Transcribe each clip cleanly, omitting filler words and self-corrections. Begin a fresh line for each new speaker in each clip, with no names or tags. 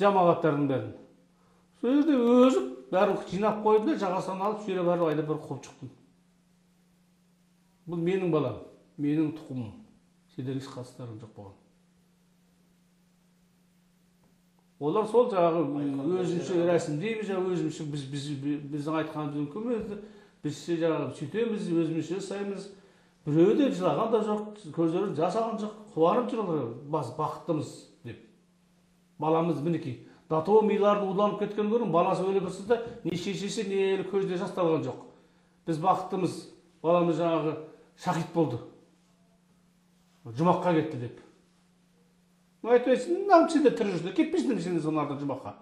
Жамағаттардың бәрін. Сол жерде өзім бәрін жинап қойдым да, жағасынан алып, сүйреп барып айдап барып қуып шықтым. Бұл менің балам, менің тұқымым. Сендердің еш қатыстарың жоқ болған. Олар сол жаңағы өзімше рәсімдейміз, өзімше біздің айтқанымыз мүмкін емес, біз жаңағы сөйтеміз, өзімізше жасаймыз. Біреуі де жылаған да жоқ, көздері жас алған жоқ, қуанып жүр олар, бақыттымыз деп. Баламыз мінекей. До того миларын уланып кеткен көрін, баласы өле тұрса да, не шешесі, не әйелі көзіне жас талған жоқ. Біз бақыттымыз, баламыз жаңағы шахид болды, жұмаққа кетті деп. Айтпайсың, неғып сендер тірі жүрсіңдер, кетпейсіңдер сендер соның артынан жұмаққа.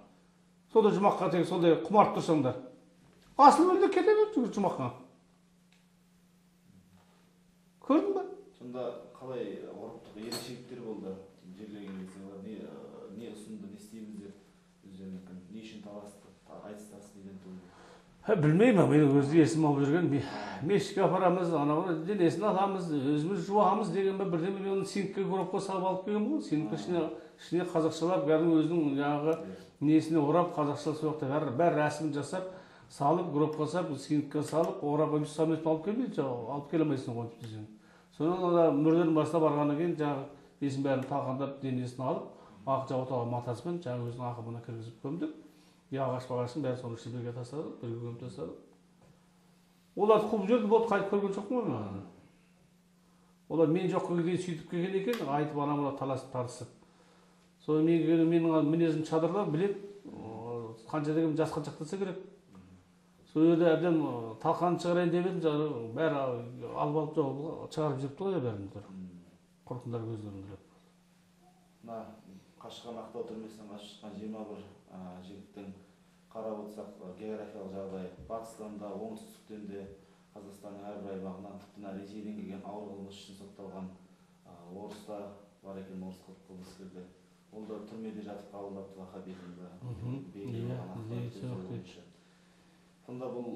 Сонда жұмаққа тек сондай құмартып тұрсаңдар. Асыл өлді кете бер жұмаққа. Көрдің ба?
Сонда қалай ғұрыптық ерекшеліктер болды жерлеген кезде, олар не ұсынды, не істейміз деп өздерінікін, не үшін таласты, айтыс тартыс неден туынды?
Білмеймін, мен өзі есім алып жүрген, мешітке апарамыз, анау денесін аламыз, өзіміз жуамыз деген бе бірдеме. Мен оны синкке гробқа салып алып келгенмін ғой. Синкке ішіне қазақшалап, бәрін өзінің жаңағы несіне орап, қазақшалап сол жақта бәрі рәсімін жасап, салып, гробқа салып, синкке салып, орап, самолетпен алып келмейді, алып келе алмайсың ғой десең. Содан ана мүрденің басына барғаннан кейін жаңағы несін бәрін талқандап, денесін алып, ақ жаутаған матасымен жаңағы өзінің ақыбына кіргізіп көмдік. Ағаш бағашын бәрін соның ішіне бірге тастадық, бірге көміп тастадық. Олар қуып жүрді, болды, қайтып көрген жоқпын ғой мен. Олар мен жоқ күнге дейін сөйтіп келген екен, айтып ана-мына таласып тартысып. Соны менің мінезім шадырлар біледі, қанша деген жасқаншақтаса керек. Сол жерде әбден талқанын шығарайын деп едім, жаңағы бәрі алып алып шығарып жіберіпті ғой бәрін. Құртыңдар көздерін деп.
Мына қашқан Ақтау түрмесінен қашып шыққан 21 жігіттің қарап отырсақ географиялық жағдайы батыстан да, оңтүстіктен де, Қазақстанның әрбір аймағынан, тіпті Ресейден келген ауыр қылмыс үшін сотталған орыс та бар екен, орыс қылмыскерлер. Ол да түрмеде жатып қабылдапты ваххабизмді. Сонда бұл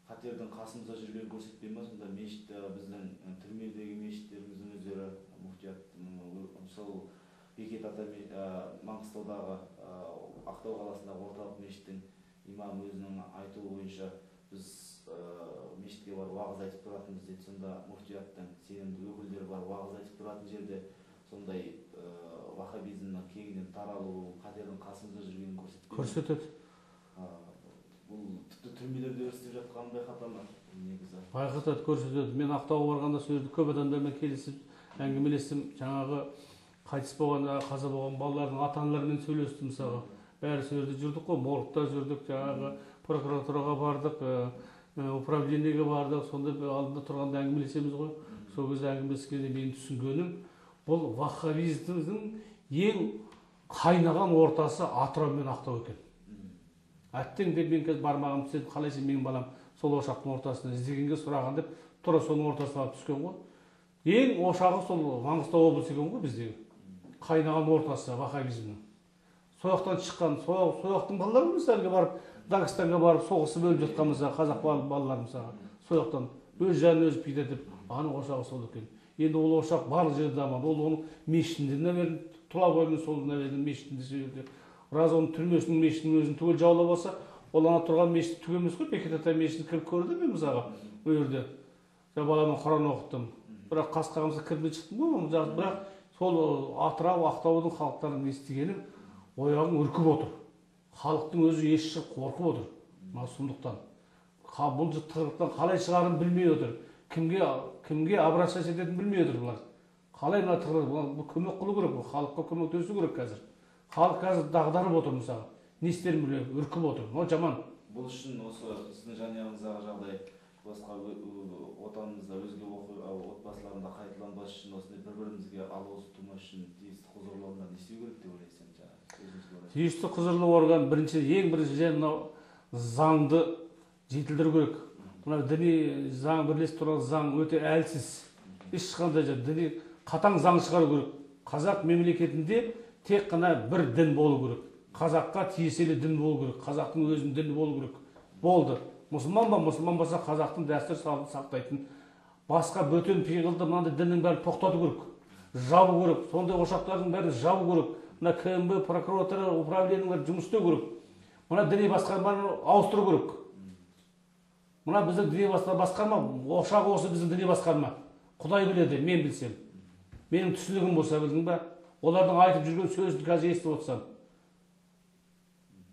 қатердің қасымызда жүргенін көрсетпей ме? Сонда мешіт, біздің түрмедегі мешіттеріміздің өздері, муфтият, сол Бекет ата Маңғыстаудағы Ақтау қаласындағы орталық мешіттің имамы өзінің айтуы бойынша біз мешітке барып уағыз айтып тұратынбыз дейді. Сонда муфтияттың сенімді өкілдері бар, уағыз айтып тұратын жерде сондай ваххабизмнің кеңінен таралуы, қатердің қасымызда жүргенін көрсетпей ме?
Көрсетеді.
Бұл тіпті түрмелерде істеп жатқанын байқата ма негізі?
Байқатады, көрсетеді. Мен Ақтауға барғанда сол жерде көп адамдармен келісіп, әңгімелестім. Жаңағы қайтыс болған, қаза болған балалардың ата-аналарымен сөйлестім мысалға. Бәрі сол жерде жүрдік қой, моргта жүрдік, жаңағы прокуратураға бардық, управлениеге бардық. Сонда алдында тұрғанда әңгімелесеміз ғой. Сол кезде әңгімелескенде менің түсінгенім, бұл ваххабизмнің ең қайнаған ортасы Атырау мен Ақтау екен. Әттең деп мен қазір бармағым түседі, қалайша менің балам сол ошақтың ортасына іздегенге сұраған деп тура соның ортасына барып түскен ғой. Ең ошағы сол Маңғыстау облысы екен ғой біздегі. Қайнаған ортасы ваххабизмнің. Сол жақтан шыққан, сол жақтың балалары мысалға барып, Дагестанға барып соғысып өліп жатқан мысалы қазақ балалары мысалға. Сол жақтан өз жанын өзі пида деп, аның ошағы сол екен. Енді ол ошақ барлық жерде дамыды. Ол оның мешітінде, наверное, тұла бойымен сол, наверное, мешітінде сол жерде. Раз оның түрмесінің мешітінің өзін түгел жаулап алса, ол ана тұрған мешіт түгел емес қой. Бекет ата мешітін кіріп көрдім мен мысалға ол жерде. Жаңа балама Құран оқыттым. Бірақ қас қағымызға кірмей шықтым ғой. Бірақ сол Атырау, Ақтаудың халықтарының естігенім, ояғын үркіп отыр. Халықтың өзі есі шығып қорқып отыр. Мына сұмдықтан. Бұл тығырықтан қалай шығарын білмей отыр. Кімге обращаться ететінін білмей отыр бұлар. Қалай мына тығырық, бұл көмек қылу керек, бұл халыққа көмектесу керек қазір. Халық қазір дағдарып отыр мысалы. Не істерін білмей, үркіп отыр. Мынау жаман.
Бұл үшін осы сіздің жанұяңыздағы жағдай басқа отанымызда өзге отбасыларында қайталанбас үшін, осындай бір-бірімізге алауыз тумас үшін тиісті құзырлы органдар не істеу керек деп ойлайсыз енді жаңа өзіңізге орай?
Тиісті құзырлы орган бірінші, ең бірінші мынау заңды жетілдіру керек. Мынау діни заң, бірлестік туралы заң өте әлсіз. Ешқандай діни қатаң заң шығару керек. Қазақ мемлекетінде тек қана бір дін болу керек. Қазаққа тиесілі дін болу керек. Қазақтың өзінің діні болу керек. Болды. Мұсылман ба, мұсылман болса қазақтың дәстүр салтын сақтайтын. Басқа бөтен пиғылды мынандай діннің бәрін тоқтату керек. Жабу керек. Сондай ошақтардың бәрін жабу керек. Мына КНБ, прокуратура, управлениелер жұмыс істеу керек. Мына діни басқарманы ауыстыру керек. Мына біздің діни басқарма, ошағы осы біздің діни басқарма. Құдай біледі, мен білсем. Менің түсінігім болса, білдің ба? Олардың айтып жүрген сөзін қазір естіп отырсам.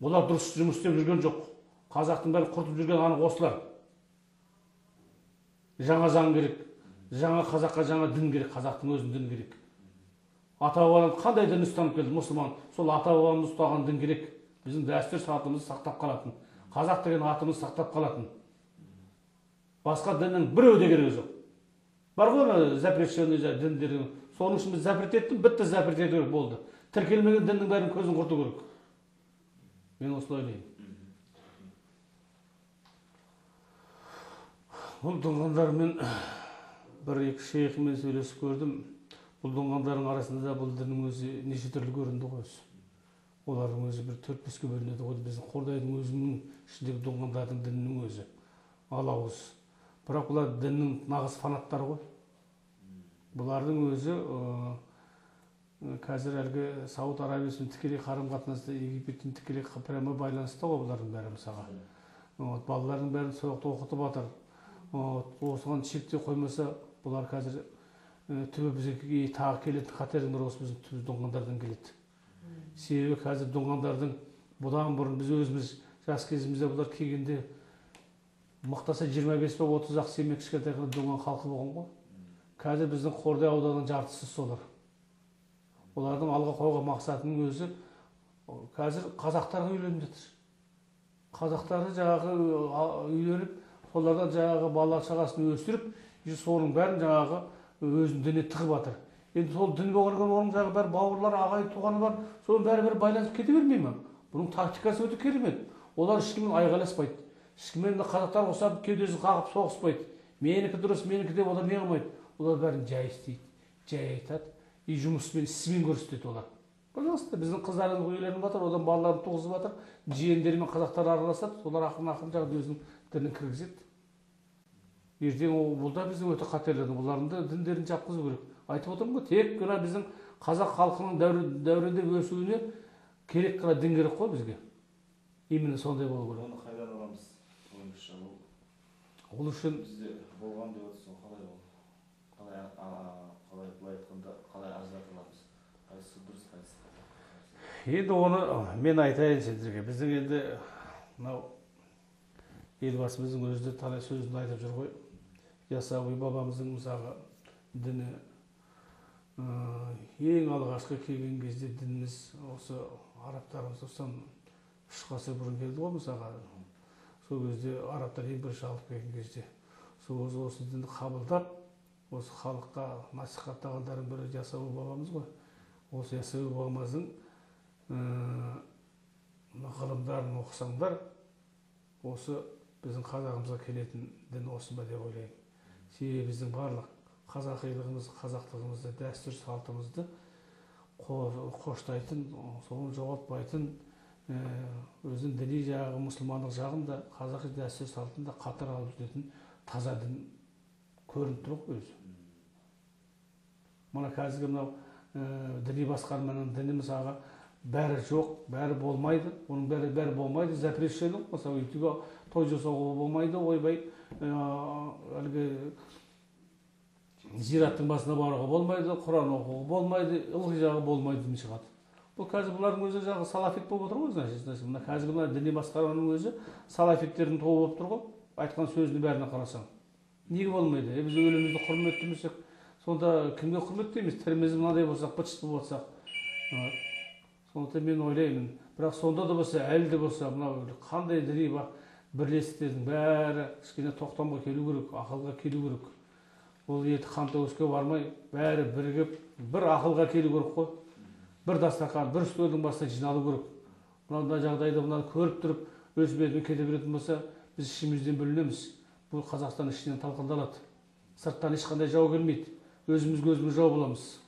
Олар дұрыс жұмыс істеп жүрген жоқ. Қазақтың бәрін құртып жүрген анық осылар. Жаңа заң керек. Жаңа қазаққа жаңа дін керек, қазақтың өзінің діні керек. Ата-бабамыз қандай дін ұстанып келді, мұсылман, сол ата-бабамыз ұстаған дін керек. Біздің дәстүр салтымызды сақтап қалатын, қазақ деген атымызды сақтап қалатын. Басқа діннің біреуі де керегі жоқ. Бар ғой ана запрещенный діндер, соның үшін біз запрет еттім, бітті, запрет ету керек болды. Тіркелмеген діннің бәрін көзін құрту керек. Мен осылай ойлаймын. Бұл дұңғандармен бір-екі шейхімен сөйлесіп көрдім. Бұл дұңғандардың арасында да бұл діннің өзі неше түрлі көрінді ғой өзі. Олардың өзі бір 4-5-ке бөлінеді ғой. Біздің Қордайдың өзінің ішіндегі дұңғандардың дінінің өзі алауыз. Бірақ бұлар діннің нағыз фанаттары ғой. Бұлардың өзі қазір әлгі Сауд Арабиясымен тікелей қарым-қатынаста, Египеттен тікелей прямо байланыста ғой бұлардың бәрі мысалға. Балалардың бәрін сол жақта оқытып жатыр. Осыған шектеу қоймаса, бұлар қазір түбі бізге тағы келетін қатердің бірі осы біздің түбі дұңғандардан келеді. Себебі қазір дұңғандардың бұдан бұрын біз өзіміз жас кезімізде бұлар келгенде мықтаса 25 ба 30 ақ семей кішкентай ғана дұңған халқы болған ғой. Қазір біздің Қордай ауданының жартысы солар. Олардың алға қойған мақсатының өзі қазір қазақтарға үйленіп жатыр. Қазақтары жаңағы үйленіп, солардан жаңағы бала шағасын өсіріп, соның бәрін жаңағы өзінің дініне тығып жатыр. Енді сол дін болған оның жаңағы бәрі бауырлары, ағайын туғаны бар, соның бәрі бір байланысып кете бермей ме? Бұның тактикасы өте керемет. Олар ешкіммен айғайласпайды. Ешкіммен қазақтар ұқсап кеудесін қағып соғыспайды. Менікі дұрыс, менікі деп олар не қылмайды. Олар бәрін жай істейді, жай айтады. И жұмыспен, ісімен көрсетеді олар. Пожалуйста, біздің қыздарымыз үйленіп жатыр, одан балаларын туғызып жатыр, жиендерімен қазақтар араласады, солар ақырын-ақырын жаңағы өзінің дінін кіргізеді. Ертең бұл да біздің өте қатерлі, бұлардың да діндерін жапқызу керек. Айтып отырмын ғой, тек қана біздің қазақ халқының дәуренде өсуіне керек қана дін керек қой бізге. Именно сондай болу керек.
Оны қайдан аламыз?
Ол үшін
бізде болған деп отырсың, қалай ол? Қалай былай айтқанда қалай ажырата аламыз? Қайсысы дұрыс, қайсысы қате?
Енді оны мен айтайын сендерге. Біздің енді мынау Елбасымыздың өзі де талай сөзін айтып жүр ғой. Ясауи бабамыздың мысалға діні ең алғашқы келген кезде дініміз осы арабтарымыз осыдан 3 ғасыр бұрын келді ғой мысалға. Сол кезде арабтар ең бірінші алып келген кезде сол осы дінді қабылдап, осы халыққа насихаттағандардың бірі Ясауи бабамыз ғой. Осы Ясауи бабамыздың ғылымдарын оқысаңдар, осы біздің қазағымызға келетін дін осы ба деп ойлаймын. Себебі біздің барлық қазақилығымыз, қазақтығымызды, дәстүр салтымызды қоштайтын, соны жоғалтпайтын, өзінің діни жағы, мұсылмандық жағын да, қазақи дәстүр салтын да қатар алып жүретін таза дін көрініп тұр ғой өзі. Мына қазіргі мынау діни басқарманың діні мысалға бәрі жоқ, бәрі болмайды, оның бәрі болмайды, запрещено, мысалы өйтуге той жасауға болмайды, ойбай, әлгі зираттың басына баруға болмайды, Құран оқуға болмайды, ылғи жағы болмайды дін шығады. Бұл қазір бұлардың өзі жағы салафит болып отыр ғой, значит, мына қазіргі мына діни басқарманың өзі салафиттердің тобы болып тұр ғой, айтқан сөзінің бәріне қарасаң. Неге болмайды? Біз өлімізді құрметтемесек, сонда кімге құрметтейміз? Тіріміз мынадай болсақ, быт-шыт болып отырсақ. Сондықтан мен ойлаймын, бірақ сонда да болса, әлі де болса, мынау қандай діни бірлестіктердің бәрі кішкене тоқтамға келу керек, ақылға келу керек. Ол ерте қан төгіске бармай, бәрі бірігіп, бір ақылға келу керек қой. Бір дастархан, бір үстелдің басына жиналу керек. Мынандай жағдайда мынаны көріп тұрып, өз бетімен кете беретін болса, біз ішімізден бөлінеміз. Бұл Қазақстан ішінен талқандалады. Сырттан ешқандай жау келмейді. Өзімізге өзіміз жау боламыз.